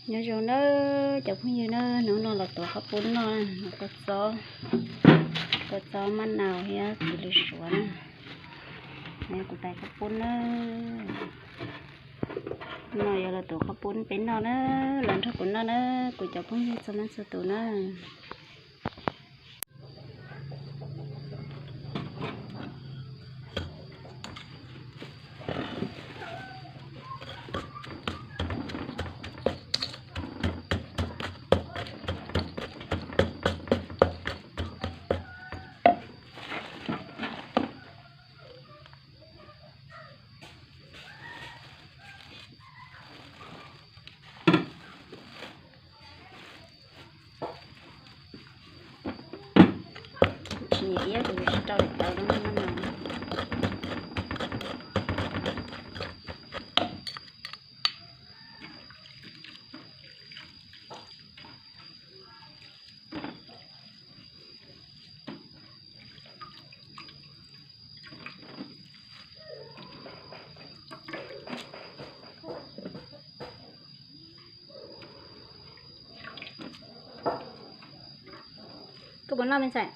Nyob zoo nawb cov phooj ywg na, hnub no los tuav qhaub poob noj, kua txob, kua txob maj nau thiab txiv lws suav na. Kuv tais qhaub poob na, no yog los tuav qhaub poob peb noj na, los nrog kuv noj na, kuv cov phooj ywg txhua leej txhua tus na. Tsis nyiam iab kuv yuav tsis rau daim tawv no no. Koj puas noj me ntxhais?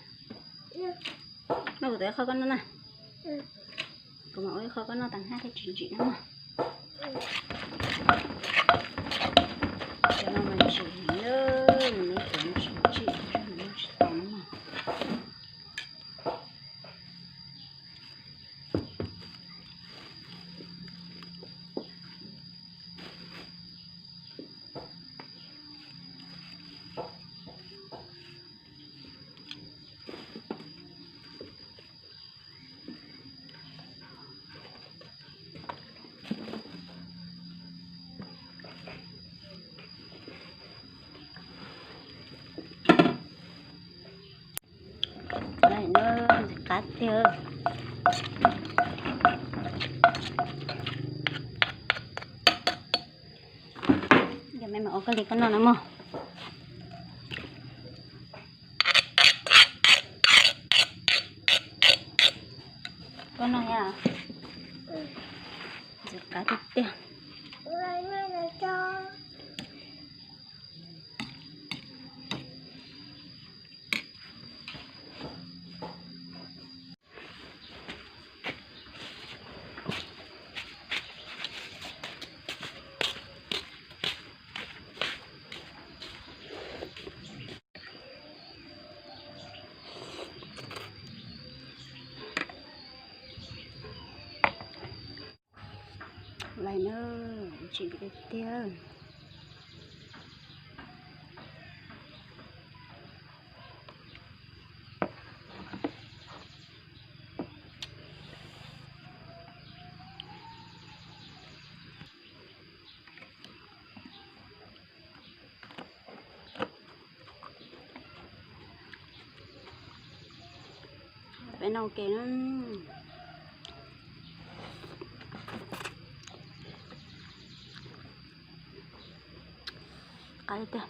Noj kuv tuav ib qho koj noj na. Kuv mam ua ib qho koj noj tas hnab thiaj tsis ntsim no mog. Cov no mas ntsim heev, nws me tuav ntsim ntsim, noj tsis tau no mog. Ntxim qab tiag. Yog me mam ua koj li koj noj na mog. Koj noj thiab. Ntxim qab tiag tiag. Lais na, ntsim tiag tiag. Peb noj ua ke na. Qab tiag.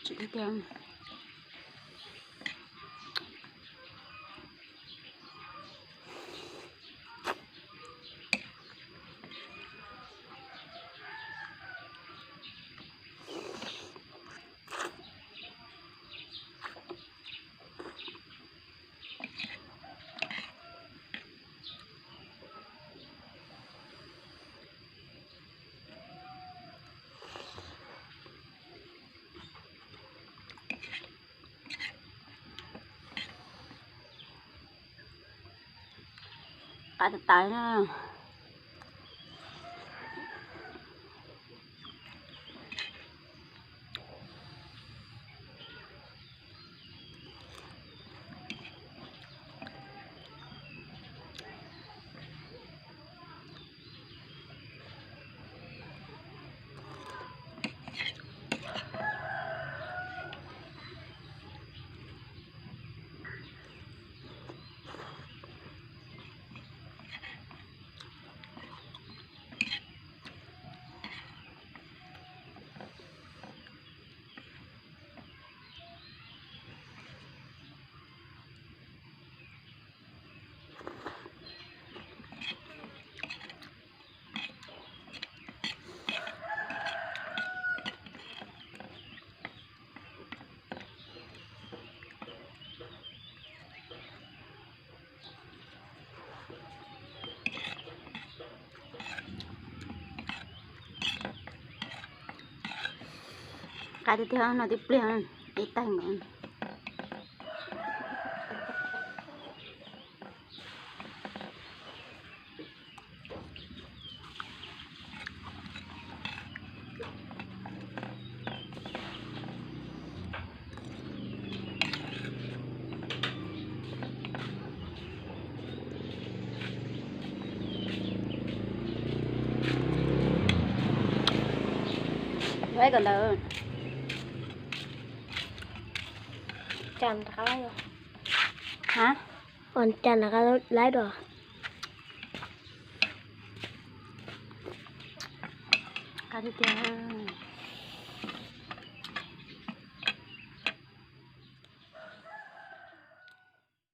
Tsis tiag. Qab tawv tawv na. Qab tiag tiag no tib pliag ib tag nkaus. Ua kom ntawd. Cas rov qab laib dua. Hab? Ua cas rov qab laib dua. Qab tiag tiag.